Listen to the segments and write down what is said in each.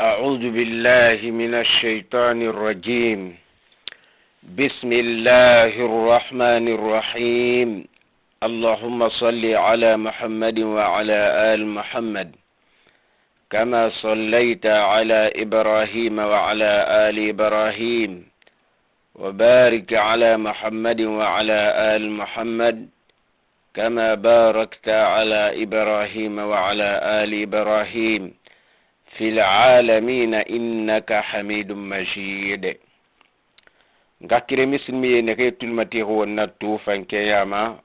أعوذ بالله من الشيطان الرجيم. بسم الله الرحمن الرحيم. اللهم صل على محمد وعلى آل محمد كما صليت على إبراهيم وعلى آل إبراهيم، وبارك على محمد وعلى آل محمد كما باركت على إبراهيم وعلى آل إبراهيم في العالمين إنك حميد مجيد. Ngakire misilmi nege tulmati wonna tufankeyama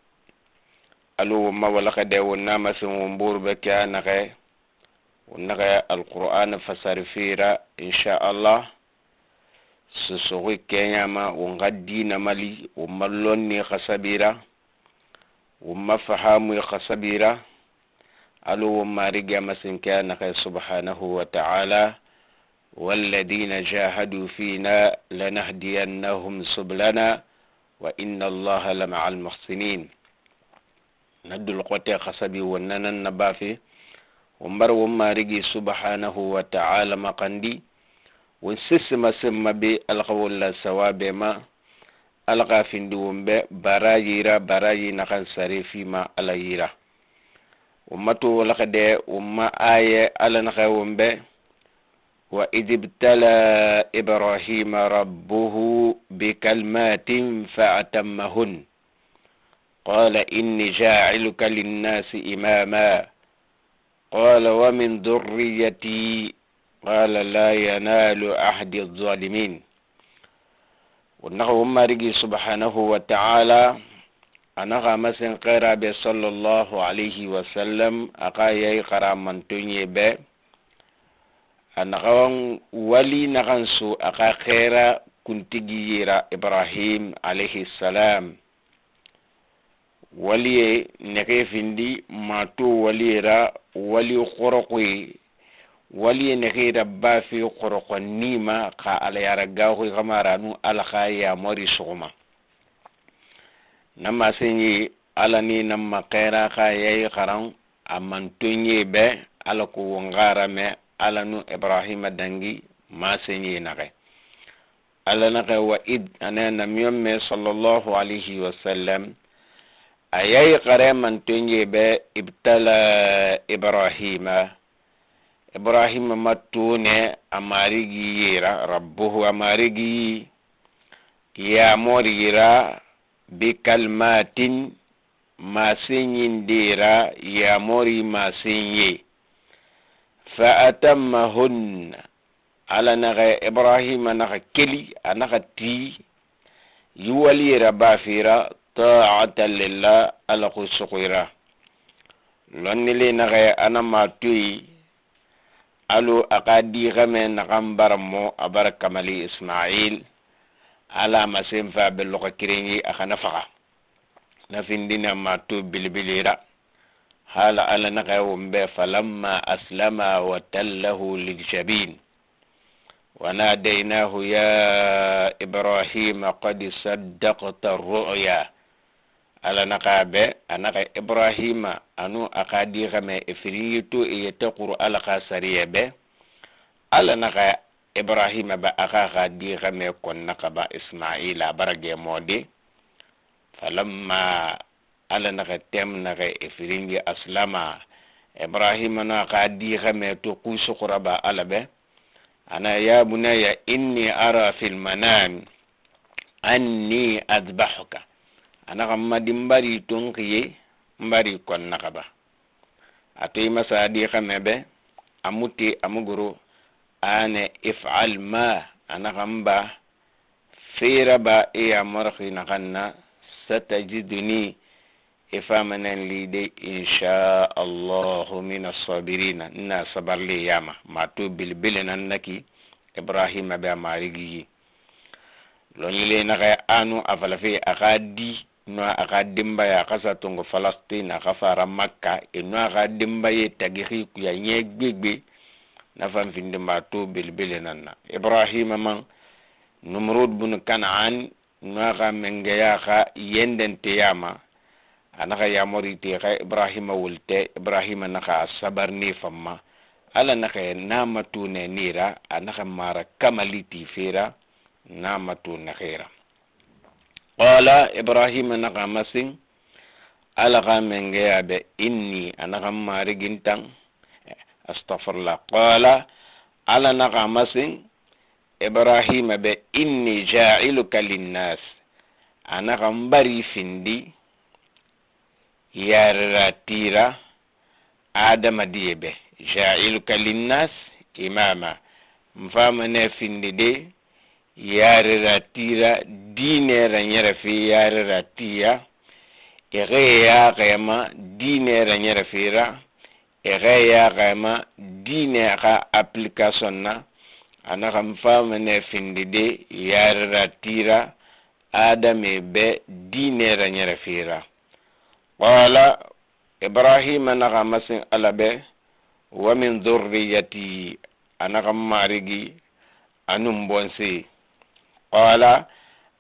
alo womma wala xede wonna masin womburu be ke a naxe wonnaxe alqur'an fasari fira inchallah sosoxi keɲama won xa dina mali womma lonni xasabira womma fahamu xasabira alo wommarigi a masin ke a naxe subhanahu wa ta'ala. والذين جاهدوا فينا لنهدينهم سبلنا وإن الله لمع المحسنين. ندل قوتي خسبي وننا النبافي ومبر ومارجي سبحانه وتعالى مقندي ونسسما سما بي القول سواب ما ألقى فندوم بي براجيرا براجي نخن سري فيما ألايرا ومتو ولقد وما آية ألا نخاوم بي. وإذ ابتلى إبراهيم ربه بكلمات فأتمهن قال إني جاعلك للناس إماما قال ومن ذريتي قال لا ينال عهد الظالمين. ونغو مرقي سبحانه وتعالى أنا مسن قرأ صلى الله عليه وسلم أقايا قرأ من تنيي به anaxawan wali naxan su a xa xeera kuntigi yira Ibrahim alayhi salam waliye nexe findi mato waliyera wali xoroxoye waliye nexera bafe xoroxo nima xa alayara gaxoy xamaranu ala xa yamori soxoma na masenye ala ni nama xeera xa yayi xaran a mantonye be ala ko wonxara me ala nu Ibrahima dangi masenye naxe ala naxe wa id ana namiyon me sallallahu alayhi wa sallam ayayi xare mantonye be ibtala Ibrahima Ibrahima matune a marigi yera rabbuhu a marigi yamori yera bi kalmatin masenyindira yamori masenye فأتمهن على نغ إبراهيم نغ كلي نغ تي يولي ربا فيرا طاعة لله على قصقيرا لأن لي نغ أنا ما توي ألو أقادي غم نغم برمو أبر كمالي إسماعيل على ما سنفع باللغة كريني أخنفقة نفين دينا ما تو بالبليرا حال على نغيوم به فلما أسلم وتله للجبين وناديناه يا إبراهيم قد صدقت الرؤيا على نقابة أنا إبراهيم أنو أقادي غم إفريتو يتقر على خسرية به على نغا إبراهيم بأخا غم كن نقبا إسماعيل برجع مودي فلما ala naxa tem naxa efiringi aslama Ibrahima na xa dixame to kusuxuraba ala be ana ya bunaya inni ara fil manam anni adbahuka ana xa madi mbari tonxiye mbari kon naxaba ato i masa dixame be a muti a muguru ane if'al ma ana xa nba feraba i yamorxi naxan na satajiduni ifamanan lide insha Allahu min as-sabirin na sabarli yama ma to bilbile nan naki Ibrahim be marigi lonni le na anu afalafe akadi no aka dimba ya kasa tongo Palestine aka fara Makka e no aka dimba ye tagixi kuya nye gbegbe na fan finde ma to bilbile nan na Ibrahim man Numrud bun Kan'an no aka mengeya ka yenden teyama anaka yamori te xa Ibrahima wulte Ibrahima naxa sabarni famma Ala naxa na matu nɛnira, a naxa mara kamali ti fera na matu naxera. Qala Ibrahima naxa masin Ala xa mengeya be inni a naxa marigintan, astaghfirullah. Qala Ala naxa masin Ibrahima be inni ja'iluka linnas, a naxa n bari findi yarira tira adamadiye be, ja'iluka linnas imama, n fama ne findi de yarira tira diine ra ɲɛrɛfe yarira tiya ixe yaxema diine ra ɲɛrɛfe ixe yaxema diine xa application na, a naxa n fama ne findi de yarira tira adame be diine ra ɲɛrɛfe ra. Qala Ibrahima naxa masin Ala be wa min dhurriyati, a naxa marigi anun bonse. Qala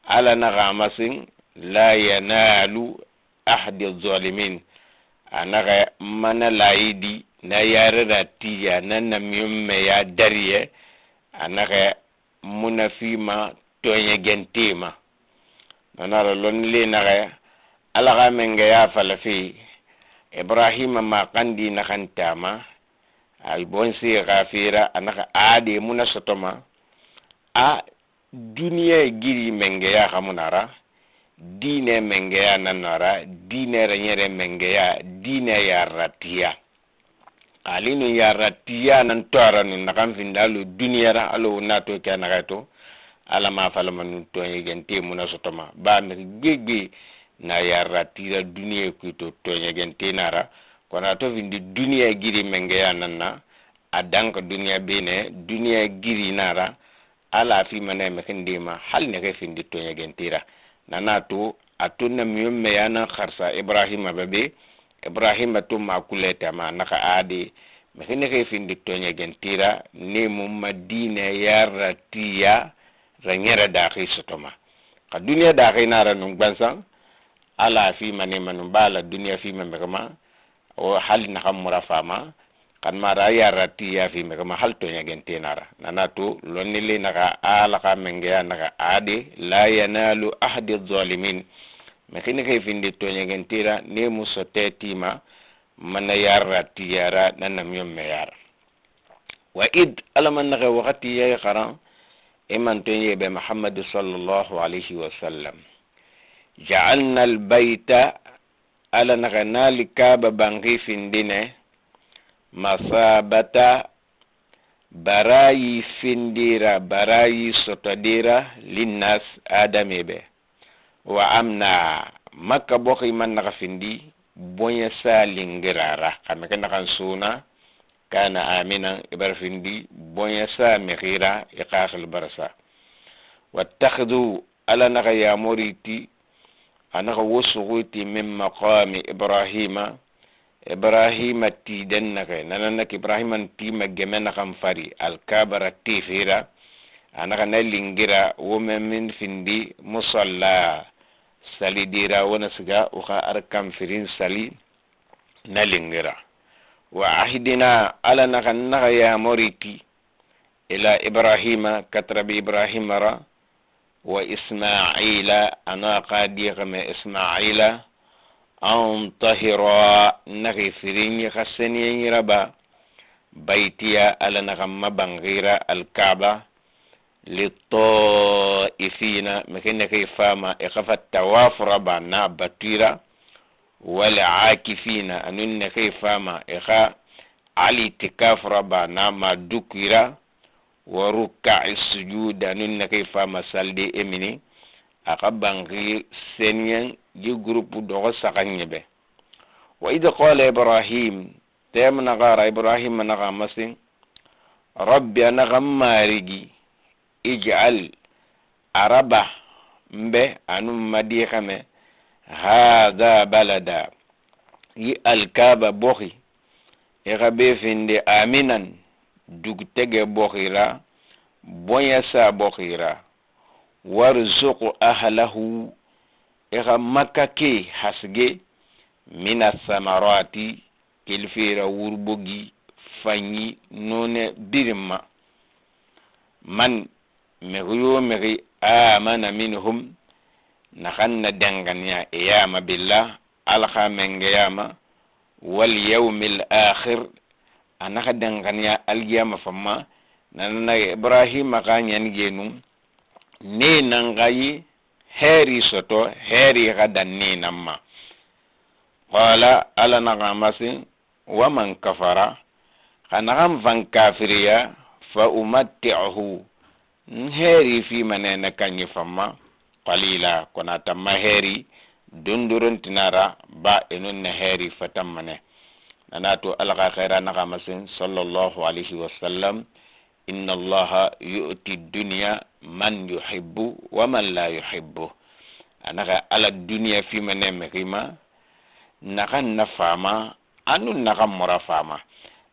Ala naxa masin la yanalu ahdi zalimin, a naxa mana layidi na yarira tiya na namiyonmeya dariye, a naxa munafima tɔɲɛgɛntema nanara lonnile naxa Ala xa mengeya falafe Ibrahima ma kandi naxan tama a bonse xa fera, a naxa ade muna sotoma a duniya giri mengeya xamunara diine mengeya nanara diine ra ɲɛrɛ mengeya diine yaratiya alinu yaratiya nan toara nu naxan finda alo duniya ra alo nato ke naxa to Ala ma falama nu tɔɲɛgɛnte muna sotoma ba mixi gbegbe na yarratira duniya kuito tɔɲɛgɛnte nara kono a to findi duniya giri mengeya nan na a danka duniya bene duniya giri nara Ala fima ne mixindema hali nexe findi tɔɲɛgɛntera nana to a to namiyon meya nan xarsa Ibrahima babe Ibrahima to makuletama naxa ade mixi nexe findi tɔɲɛgɛntera ne mu ma diinɛ yarratiya ra ɲɛrɛ daxi sotoma xa duniya daxi nara nun gbansan Ala fima ne manum bala duniya fima mexema o hali naxan mura fama xan mara yarratiya fi mexema hali tɔɲɛgɛnte nara nana to lonnile naxa Ala xa mengeya naxa ade la yanalu ahdi zalimin, mexi nexe findi tɔɲɛgɛntera ne mu sote tima mana yarratiyara na namiyon meyara. Wa id Ala man naxa waxati ye xaran imantonye be Muhammad sallallahu alaihi wasallam ja'alna albayta Ala naxa nali Kaaba banxi findine masabata barayi findira barayi sotodira linnas adame be wa amna Makka boxi man naxa findi boɲa salingirara xa mexi naxan suna kana aminan ibar findi boɲa sa mexira i xaxili barasa wattakhidhu Ala naxa yamoriti a naxa wo suxuiti min maqami Ibrahima, Ibrahima tiden naxe nananak Ibrahima tima geme naxan fari alkabara tefera a naxa na lingira wo men min findi musalla salidira wona siga wo xa arkan firin sali na lingira. Wa ahidina Ala naxa naxa yamoriti ila Ibrahima katrabi Ibrahima ra wa Ismaila ana qadixame Ismaila an tahira naxi firinɲi xa seniyeɲiraba baytiya Ala naxa mabanxira alkaaba litaifina mixi nexi fama i xafa tawafuraba na batira wal aakifina anun nexi fama i xa alitikafuraba na madukira wa rukka'i sujud anun nexi fama salde emini a xa banxi seniyen ji groupe doxo saxanɲe be. Wa id qala Ibrahim tem naxara Ibrahima naxa masin rabbi a naxa marigi ij'al araba nbe anum madixame hada balada yi alkaba boxi i xa be findi aminan dugutege boxira boɲa sa boxira warzuq ahlahu i xa Makka ke hasige mina samarati kelfera wurbogi Fanyi none birin ma man mixi yo mixi amana minhum naxan na danganiya eyama billah Ala xa mengeyama wal yawmil akhir, a naxa danganiya algiyama famma. Nanana Ibrahima xa ɲanigenu ne nan xa yi hɛri sɔtɔ, hɛri xa dan ne nan ma. Qala, Ala naxa masen: wa man kafara, xa naxan fan kafiriya, fa umatti'uhu, n hɛri fima nɛ na kanyi famma, qalila, kono a tanma hɛri dondorontinara ba enun na hɛri fatanma nɛ. Nana to Ala xa xɛra naxa masen sallallahu alaihi wasallam: inna Allaha yu'ti dunya man yuhibbu wa man la yuhibbu. A naxa Ala duniya fima nɛ mixi ma naxan na fama anu naxan mura fama.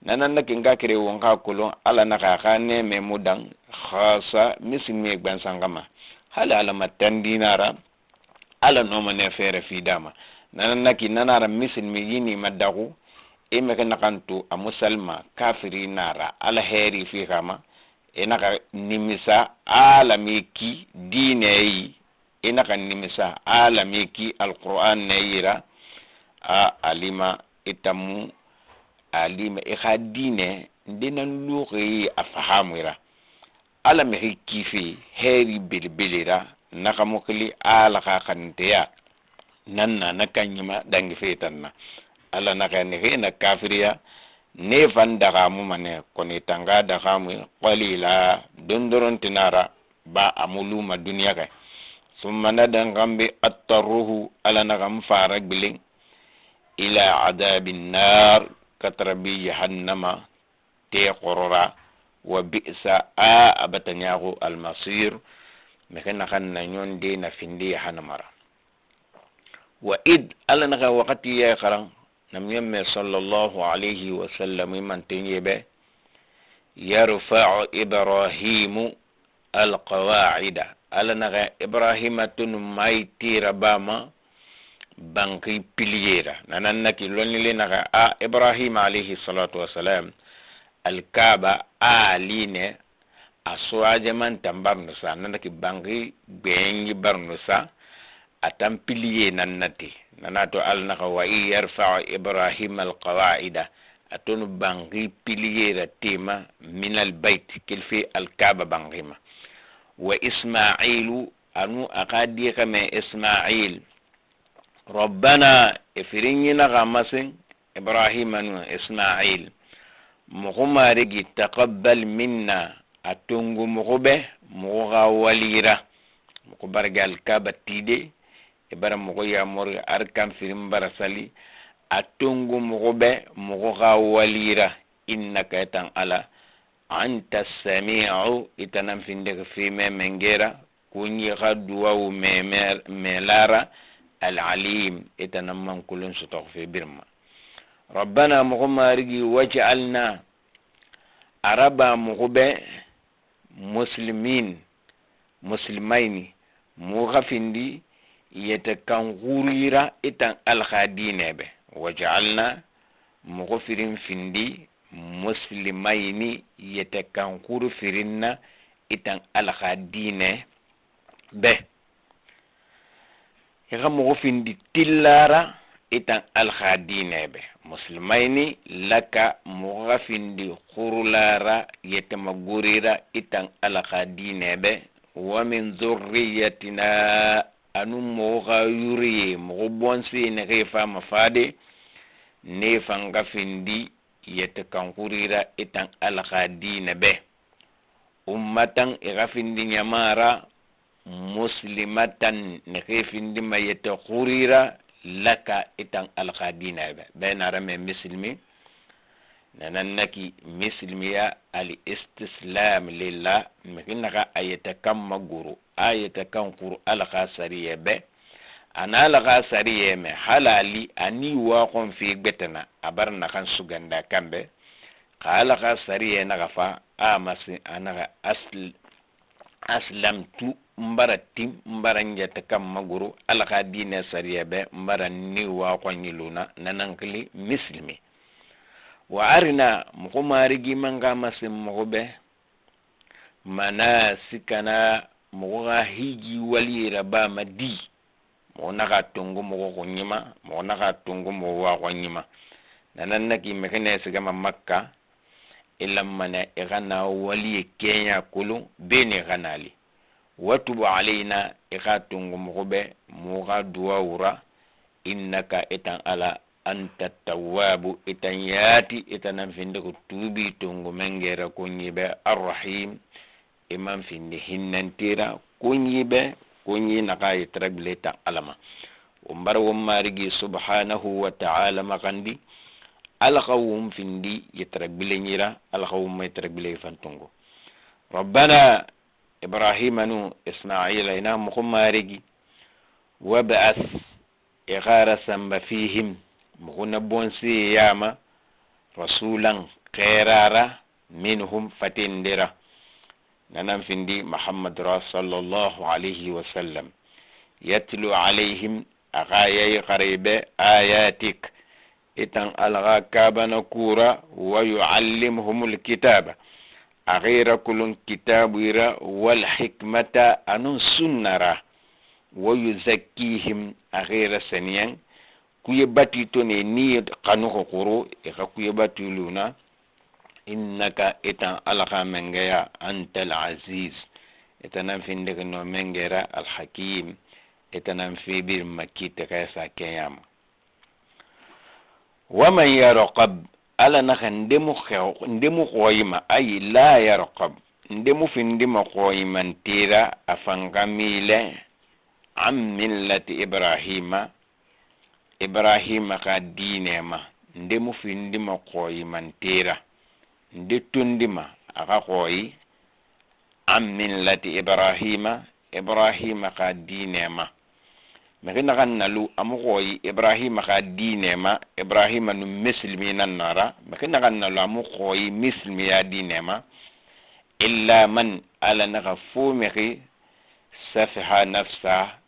Nanan na kin ka kere won xa kolon Ala naxa xa nɛmɛ mu dan xasa misilime gbansan xama, hali Ala ma tandinara Ala nɔma nɛ fɛrɛ fidama. Nanan naki nanara misilimi yini ma daxu e mexi naxan to a musalima kafiri nara Ala hɛri fi xama, e naxa nimisa Ala mi ki diinɛ yi, e naxa nimisa Ala mi ki alquran nɛ yira a alima itamu alima i xa diinɛ nde nan luxi a fahamura Ala mixi kife hɛri belebele ra naxa mu xili Ala xa xaninteya nan na na kanɲima dangi fetan na. Ala naxa nexe na kafiriya ne fan daxamu manɛ, kɔni tanga daxamu qalila dondorontinara ba a muluma duniya kɛ. Summa na danxanbe attaruhu, Ala naxa n fara gbilen ila adabi nar katarabi jahannama te xorora, wa bi'sa, a abata ɲaxu almasir, mexe naxan na ɲɔnde na findi jahannamara. Wa id, Ala naxa waxati ye xaran namiyame sallallahu alayhi wa sallam imantenye be yarfa'u Ibrahimu alqawa'ida, Ala naxa Ibrahima tunu mai tira bama banki piliyera. Nanan naki lonnile naxa a Ibrahima alayhi salatu wasalam alkaba aline a sowajeman tan barno sa nanaki banki gbenyi barno sa a tan piliye nan nati. Nanato Ala naxa wa i yarfa'u Ibrahim alqawaida, atonu banki piliyera tema min albait kelfe alkaba bankima, wa Ismailu anu a xa dixame Ismail, rabbana efirinyi naxa masen Ibrahima nu Ismail: moxo marigi, taqabbal minna, a tongo moxo be moxo xa walira moxo barga alkaba tide e bara moxo yamori arkan firin bara sali, a tongo moxo be moxo xa walira, innaka tan Ala anta samiu itanan findege fime mengera kunyi xa duwawu melara alalim itanan mankulun sotox fe birma. Rabbana, moxo marigi, waj'alna, araba moxo be muslimin muslimaini moxo xa findi yete kan xurira itan Ala xa diine be, waj'alna moxo firin findi muslimaini yete kan xuru firinna itan Ala xa diine be, i xa moxo findi tillara itan Ala xa diine be, muslimaini laka, moxo xa findi xurulara yetema gurira itan Ala xa diine be, wa min zurriyatina, anu moxo xa yuriye moxo bonse nexe fama fade ne fan xa findi yete kanxurira itan Ala xa diine be, ummatan, i xa findi ɲamara, muslimatan, nexe findima yete xurira laka itan Ala xa diine be be nara me misilmi. Nanan naki misilmiya al istislam lillah, mixi naxa a yete kan maguru a yete kan xuru Ala xa sariye be, ana Ala xa sariye me halali ani waxon fi gbetena a bara naxan suganda kambe xa Ala xa sariye naxa fa a masi a naxa asl aslamtu n bara tim n bara n jate kan maguru Ala xa diine sariye be n bara ni waxon yiluna nanankili misilmi. Wa arina, muxu Marigi man xa masen moxo be, manasikana, moxo xa hiji wali rabama di, moxo naxa tongo moxo xunɲima, moxo naxa tongo moxo waxɔɲima. Nanan naki mexine sigama Makka, i lammana i xa na waliye kɛɲa kolon bene xa nali. Watubu alayna, i xa tongo moxo be moxo xa duwawura, innaka itan Ala anta tawwabu, itan yaati itanan findixi tuubi tongo mengera konɲi be, arrahim, iman findi hinnantera konɲi be, konɲi naxa yetara gbile tan Alama. Won bara won Marigi subhanahu wa ta'ala maxandi, Ala xa won findi yetara gbileɲira, Ala xa won ma yetara gbile fantongo. Rabbana, Ibrahima nu Ismaila ina moxo Marigi, wab'as, i xara samba, fihim, moxo na bonse yama, rasulan, xerara, minhum, fatendera, nanan findi Muhammad ra sallallahu alayhi wa sallam, yatlu alayhim, axa yayi xarebe, ayatik, itan Ala xa kabana kura, wa yuallimhum alkitaba, axera kulun kitabuyira, walhikmata, anun sunnara, wa yuzakkihim, axera saniyan kuye bati to ne ni xanuxo xuro i xa kuye bati luna, innaka itan Ala xa mengeya anta al aziz, itanan findixi no mengera, alhakim, itanan febir makkite xa sa keɲama. Waman yarqab, Ala naxa ndemu xoyima, ayi la yarqab, ndemu findima xoyimantera a fanxa mile an millati Ibrahima, Ibrahima xa dinema, ndemu findima xoyimantera, nde tondima a xa xoyi an millati Ibrahima, Ibrahima xa dinema. Mexi naxan nalu amu xoyi Ibrahima xa dinema, Ibrahima nu misilimi nan nara, mexi naxan nalu amu xoyi misilimiya dinema, illa man, Ala naxa fo mexi safiha nafsa,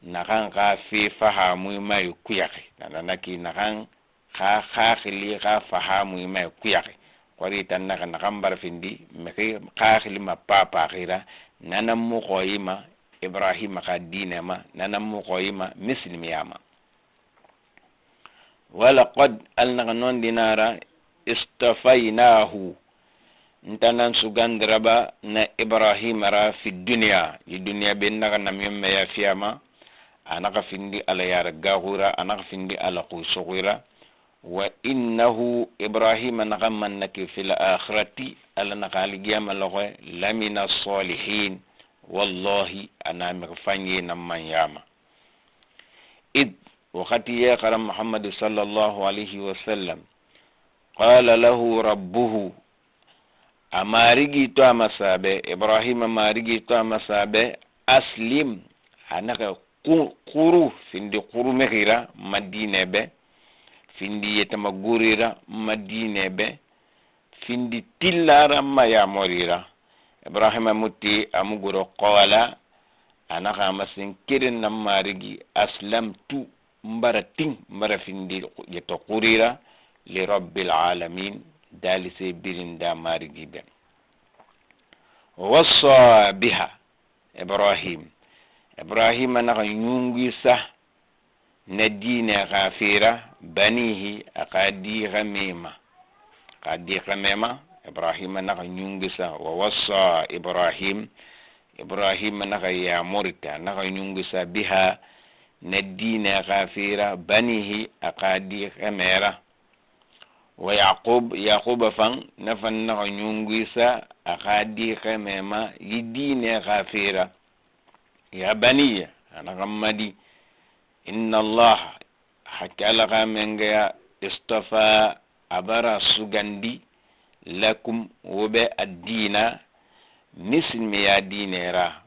naxan xa fe fahamui kuyaxi, nananaki naxan xa xaxili xa fahamui mai kuyaxi, xori tan naxa naxan bara findi mexi xaxili ma papaxira, nanan mu xoyima Ibrahima xa dinema, nanan mu xoyima misilimiyama. Walaqad, Ala naxa nondinara, istafaynahu, ntanan sugandiraba na Ibrahima ra fi duniya, yi duniya be naxa namiyon fiyama, a naxa findi Ala yara gaxura, a naxa findi Ala xusoxira. Wa innahu, Ibrahima naxa mannake, fil akhirati, Ala naxa aligiyama loxe, lamina salihin, wallahi ana mexi fanye nan man yama. Id wakati ye xaran Muhammadu sallallahu alayhi wa sallam, qala lahu rabbuhu, a Marigi to a masabe, Ibrahima Marigi to a masabe, aslim, a naxa xuru findi xuru mexira madine be, findi yetama gurira madine be, findi tillara ma yamorira. Ibrahima mutti amuguro, qala, a naxa masin keren nan Marigi, aslamtu, mbara tin mbara findi yeto xurira, li rabbil alamin, dalise birinda Marigi be. Wassa biha Ibrahim, Ibrahima naxa ɲungui sa na diine xa fera, banihi, a xa di xa mema, xa di xa mema. Ibrahima naxa ɲungui sa, wa wassa Ibrahim, Ibrahima naxa yamurita, naxa ɲungui sa, biha, na diine xa fera, banihi, a xa di xemera, wa Yaqub, Yaquba fan nafan naxa ɲungui sa a xa di xemema yi diine xa fera. Ya baniya, a naxa madi, inna Allah, hakki Ala xa mengeya, istafa, abara sugandi, lakum, wo be, addina, misilimiya dinera,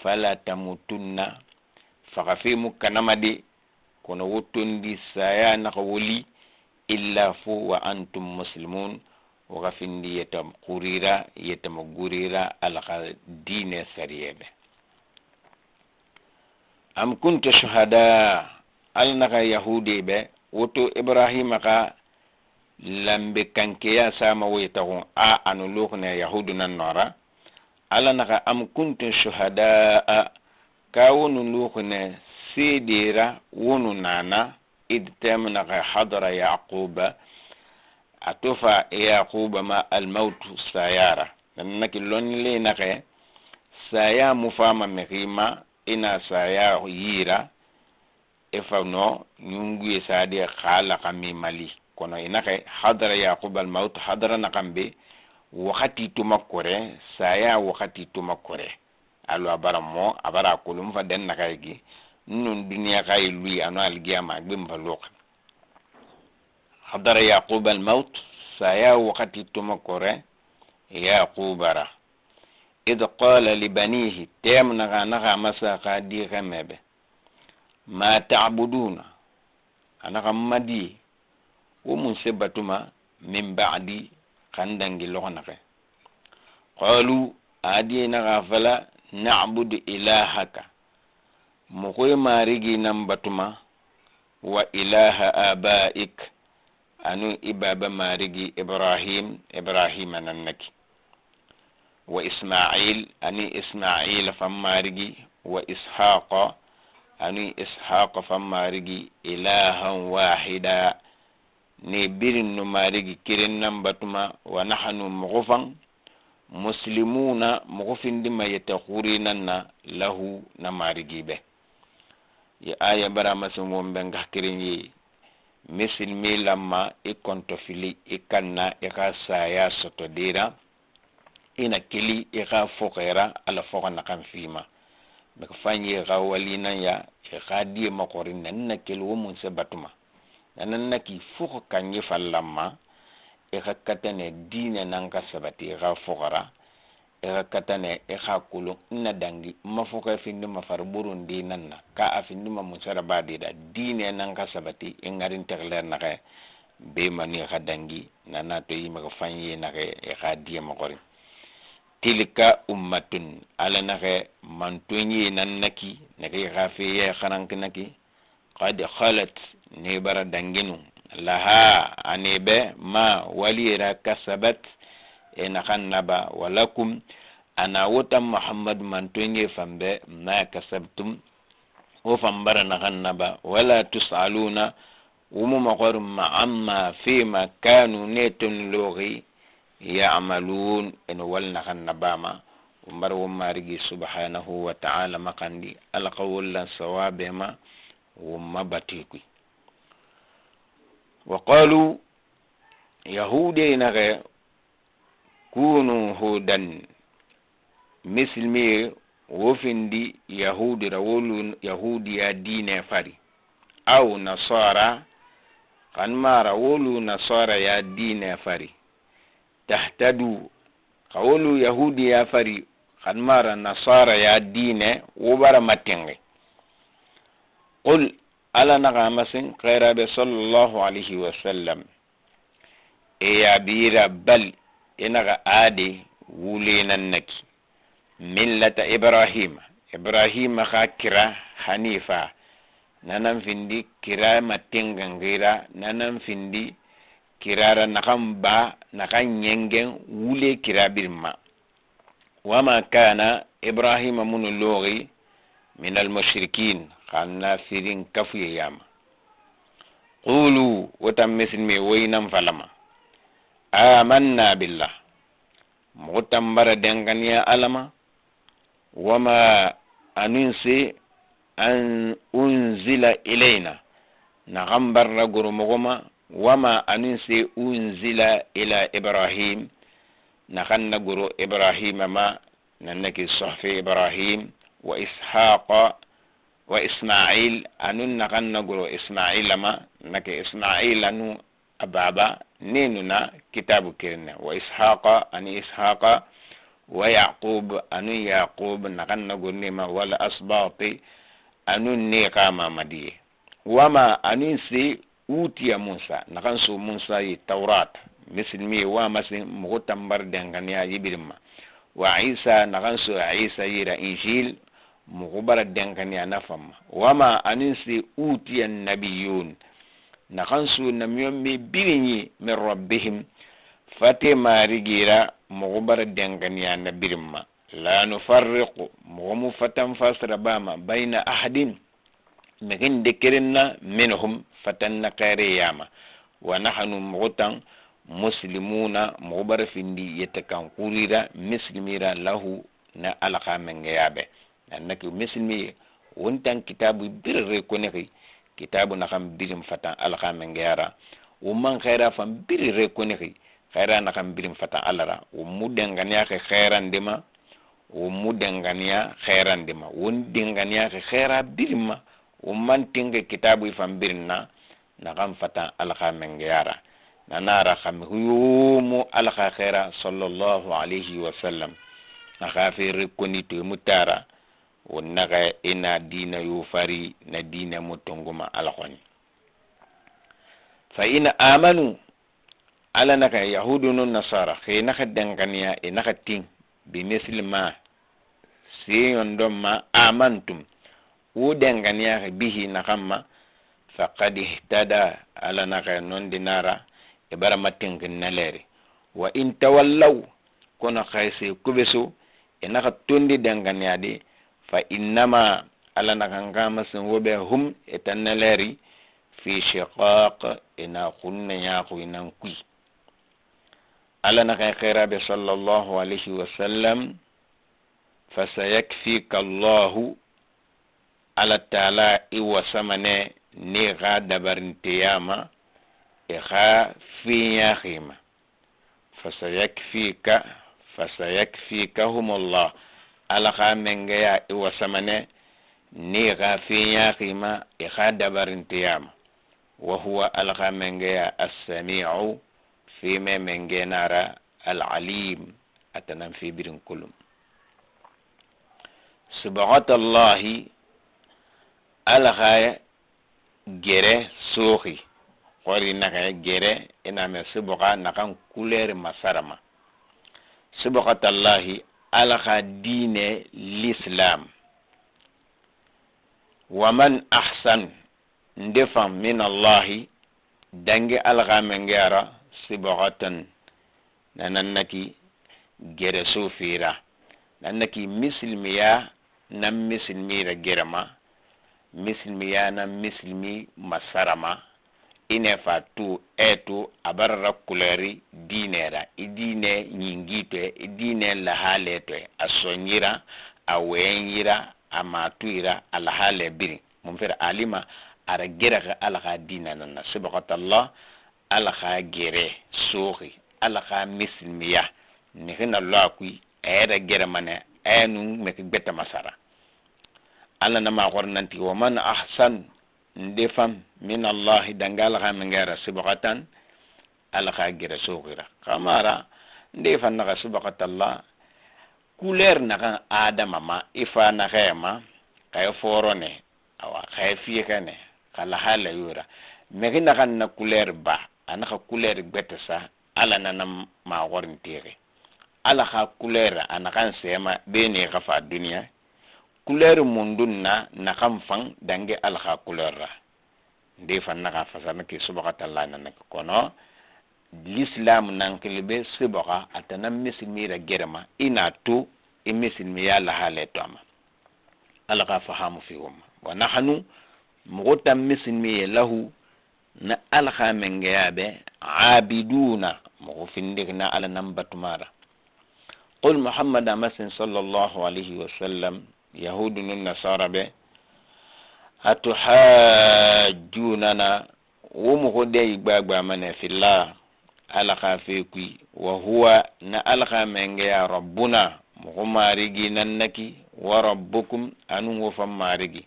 fala tamutunna, faxa fe mu kanama de, kono wo tondi saya naxa woli, illa fo wa antum muslimun, wo xa findi yetam xurira, yetama gurira Ala xa dine sariyebe. Am kunta shuhada, Ala naxa yahude be woto Ibrahima xa Lambe kankeya sama wo yetaxun a anu luxune yahudu nan nora. Ala naxa am kuntum shuhadaa ka wonu luxune seedera wonu nana id tem naxa hadara Yaquba a to fa Yaquba ma almautu sayara nannaki lonnile naxe saya mu fama mexima ina saya yira e fa no ñunguye sade xala xami mali kono inaxe hadara Yaqub almaut hadara naxanbe waxati tuma kore saya waxati tuma kore alo abara mo abara kulum fa den naxay gi nun duniya xay lui ano algiyama agbem fa luqa hadara Yaqub almaut saya waxati tuma kore Yaqubara id qala libanihi tem naxa naxa masa xa di xemebe ma ta'buduna anaxa madi wo mun se batuma min ba'di xandangi loxo qalu adi naxa fala na'budu ilahaka moxoye marigi nan batuma wa ilaha abaik anu i baba marigi Ibrahim Ibrahima nannaki wa Ismail ani Ismaila fan marigi wa Ishaqa ani Ishaqa fan marigi ilahan wahida ne birin no marigi kirin nan batuma wa nahnu moxo fan muslimuna moxo findima yete xurinan na lahu na marigi be ye aya bara masin wonbe nga kirin ye misilmi lamma i konto fili i kanna i xa saya soto dira ina kili i xa foxera ala foxo naxan fima mexi fanye xa walinan ya i xa diye maxori nan na kili wo mun se batuma nanan naki foxo kanye fallamma i xa katane diine nan xa sabati i xa foxora i xa katane i xa kulun nna dangi ma foxe findima fari burundi nan na ka a findima musara badida diine nan xa sabati i ŋarintegler naxe be manu i xa dangi nana to yimexe fanye naxe i xa diye maxori tilka ummatun ala naxe mantoɲe nan naki naxe xa feye xaranki naki qad khalat ne bara danginu laha anebe ma walira kasabat e naxan naba walakum ana wotan Muhammad mantoɲe fanbe ma kasabtum wo fan bara naxan naba wala tusaluna wumu maxorin ma amma fima kanu ne tun loxi ya'malun eno wal naxan nabama won bara won marigi subhanahu wa ta'ala maxandi ala xa wollan sawabe ma won ma batikui wa qalu yahude naxe kunu hudan misilmiye wo findi yahudira wolu yahudiya dine fari aw nasara xan mara wolu nasara ya dine fari tahtadu xa wolu yahudiya fari xan mara nasara ya dine wo bara matinge qul ala naxa masin xerabe sallallahu alayhi wa sallam e yabira bal i naxa ade wulenan naki millata Ibrahima Ibrahima xa kira hanifa nanan findi kira matingenxira nanan findi kirara naxan ba naxan ɲengen wule kira birin ma wama kana Ibrahima munu loxi min almushrikin xanna firin kafuye yama qulu wotan misilme woyinan falama amanna billah moxo tan bara denganiya alama wama anunse an unzila ilayna naxan barra goromoxoma wama anunse unzila ila Ibrahim naxan na goro Ibrahima ma nannaki sohfe Ibrahim wa Ishaqa wa Ismail anun naxan na goro Ismaila ma nake Ismail anu a baba nenuna kitabu kirinna wa Ishaqa ani Ishaqa wa Yaqub anu Yaqub naxan na gornema wala asbati anun ne xa mamadiye wama anun se utiya Musa naxan so Musa ye Taurat misilmi wa masin moxo tanbar denganiya yibirin ma wa Isa naxan so Isa yira Injil moxo bara denganiya na famma wama anun se utiya nabiyun Naxan su namiyɔnme birin yi min rabbihim fate marigira, moxo bara danganiya na birin ma. La nufarriqu, moxo mu fatan fasira bama, bayna ahadin, mixin de kerenna, minhum, fatan na xere yama. Wa nahnu, moxo tan, muslimuna, moxo bara findi yette kan xurira, muslimira, lahu, na Ala xa mengeyaɓe. Nannaki muslimi wontan kitabu birire konexi, kitabu naxan birin fatan Ala xa mengeyara, wo man xera fan birire konexi, xera naxan birin fatan Ala ra. Wo mu denganiyaxe xerandema, wo mu denganiya xerandema, won denganiyaxe xera birin ma, wo man tinxe kitabu fan birin na naxan fatan Ala xa mengeyara. Nanara xami huyomo Ala xa xera sallallahu alayhi wa sallam axa fere koni to mutara wo naxa ina dina yo fari na dina mo tongoma Ala xoni. Fa ina amanu, Ala naxa yahudu no nasara xe naxa danganiya e naxa tin bimisli ma seyondon ma amantum, wo danganiya bihi naxan ma, faqad ihtada, Ala naxa nondi nara e bara matinkin naleri. Wa in tawallaw, kono xayse kubeso e naxa tondi danganiyade, fa innama, Ala naxa ngama sen wobe, hum, e tan naleri, fi shiqaq, ina xunna ñaxu inan kui. Ala naxa xeraɓe sallallahu alayhi wa sallam, fasayakfika Allahu, Ala taala i wasamane ni xa dabarinteyama e xa fiñaxima. Fasayakfika, fasayakfikahumullah, Ala xa mengeya i wasamane ni xa fiñaxima e xa dabarinteyama. Wa huwa, Ala xa mengeya, assamiu, fime mengenara, alalim, atanan fi birin kulum. Subhanallahi, Ala xa gere soxi xori naxa gere iname subuxa naxan couleur masarama. Subhanallahi, Ala xa diine l'islam. Wa man ahsan, nde fan, min Allahi, dange Ala xa mengera, sibghatan, nanannaki gere sofira, nannaki misilmiya nan misilmira gerema, misilmiya nan misilmi masarama ine fa tu etu abarara kuleri dinera i dine ñingitoe i dine lahaletoe a soñira a wenyira a matuyira a lahale biri mun fere alima ara gerexe Ala xa dina nanna. Sibghatallah, Ala xa gere soxi, Ala xa misilmiya mixi na lo a kui ayera geremane ayanu mexi gbete masara. Ala na maxor nanti wa man ahsan, nde fam, min Allahi, danga Ala xa mengera, sibghatan, Ala xa gere soxira. Xamara nde fan naxa sibghatallah couleur naxan adama ma i fa naxema xaye forone awa xaye fiyexene xa lahala yora mexi naxan na couleur ba a naxa couleur gbete sa. Ala nana maxorintexe Ala xa couleur a naxan sema bene xa fa duniya couleur mundun na naxan fan dange Ala xa couleur ra. Nde fan naxa fasana ke subhanatallah nanaki kono l'islam nankilibe siboxa atana misilmira gerema ina tu i misilmiya lahale to ama Ala xa fahamu fi woma. Wa nahnu, moxo tan misilmiye, lahu, na Ala xa mengeyaɓe, abiduna, moxo findixi na Ala nan batumara. Qul, Muhammad amasin sallallahu alayhi wa sallam, yahudu nun nasara ɓe, atuhajjunana, wo moxo de gbagba fillah, Ala xa fe kui, wa huwa, na Ala xa mengeya, rabbuna, moxo marigi nannaki, wa rabbukum, anun wo fan marigi,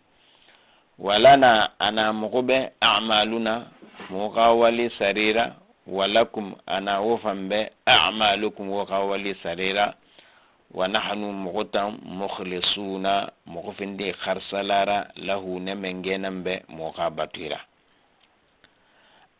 walana, ana moxo ɓe, amaluna, moxo xa wali sarira, walakum, ana wo fan ɓe, amalukum, wo xa wali sarira, wa nahnu, moxo tan, mukhlisuna, moxo findi xarsalara, lahu, ne mengenan ɓe moxo xa batira.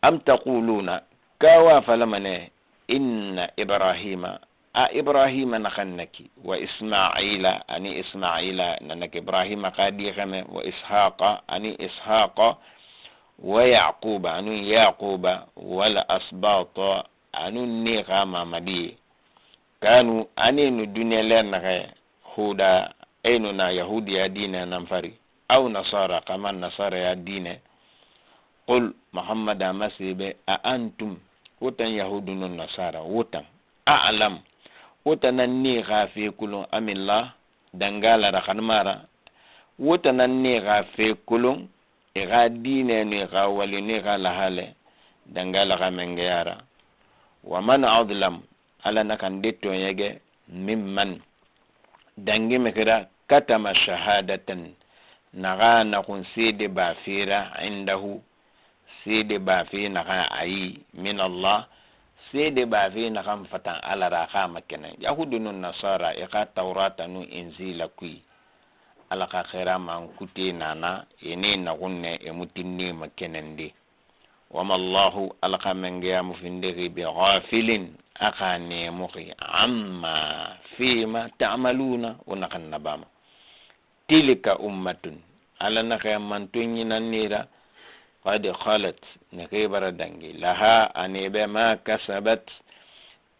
Am taquluna, kawa falamane, inna Ibrahima, a Ibrahima naxannaki, wa Ismaila, ani Ismaila, nanaki Ibrahima xa dixame, wa Ishaqa, ani Ishaqa. Wa Yaquba, anu Yaquba, wal asbata, anu ne xa mamadiye kanu ane nu duniya lernaxe huda enu na yahudiya dine nan fari aw nasara kama nasara ya dine. Qul, Muhammad amasebe, a antum wotan yahudu no nasara wotan a'lam wotanan ne xa fe kulun amillah dangala ra xanmara wotanan ne xa fe kulun i xa diine no i xa wali no i xa lahale dangala xa mengeyara. Wa man adlam, Ala na kan de toɲɛgɛ mimman dangi mexira katama shahadatan naxa naxun sede bafera indahu sede bafe naxa ayi min Allah sede bafe naxan fatan Ala ra xa makɛnɛ yahudu nu nasara i xa taurata nu inzila kui Ala xa xɛra man kute nana ene naxun nɛ e mutinne makɛnɛnde. Wama Allahu, Ala xa mengeya mufindixi, bi ghafilin, a xa nemuxi, amma fima ta'maluna, wo naxan nabama. Tilka ummatun, Ala naxa manto ɲinannira, qad khalat, nexe bara dangi, laha anebe ma kasabat,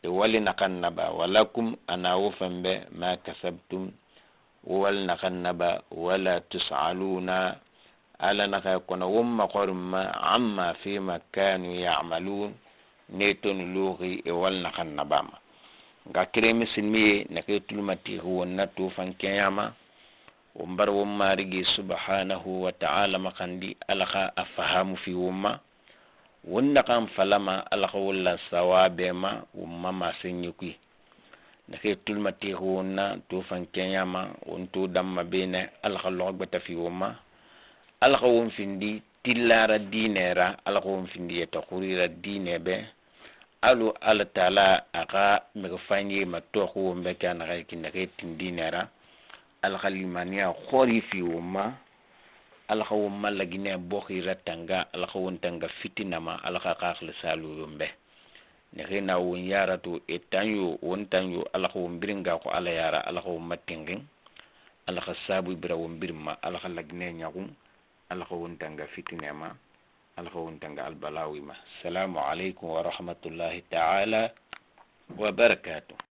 e wali naxan naba, walakum ana wo fanbe ma kasabtum, wo wali naxan naba. Wala tus'aluna, Ala naxa kono won maxorinma, amma fima kanu ya'malun, ne tonu luxi e wali naxan nabama. Nka kere misilmi ye naxe tulmatixi won na to fan keɲama won bara won marigi subhanahu wa ta'ala maxandi Ala xa a fahamu fi won ma won naxan falama Ala xa won lan sawabe ma won ma masenɲe kui naxe tulmatixi won na to fan keɲama won to danma bene. Ala xa loxo gbeta fi won ma, Ala xa won findi tillara dinera, Ala xa won findi yeta xurira dine be alu Ala taala a xa mixi fanye ma toxu won be ke a naxa ki naxe tin dinera. Ala xa limaniya xori fi won ma, Ala xa won ma Laginɛ boxira tanga, Ala xa won tanga fitina ma, Ala xa xaxili salu won be naxe na won yarato e tan yo won tan yo. Ala xa won biringa ko Ala yara, Ala xa won ma tinxin, Ala xa sabu bira won birin ma, Ala xa Laginɛ ɲaxun, Ala xa won tanga fitine ma, Ala xa won tanga albalawi ma. Salamu alaikum wa rahmatullahi ta'ala wa barakatuh.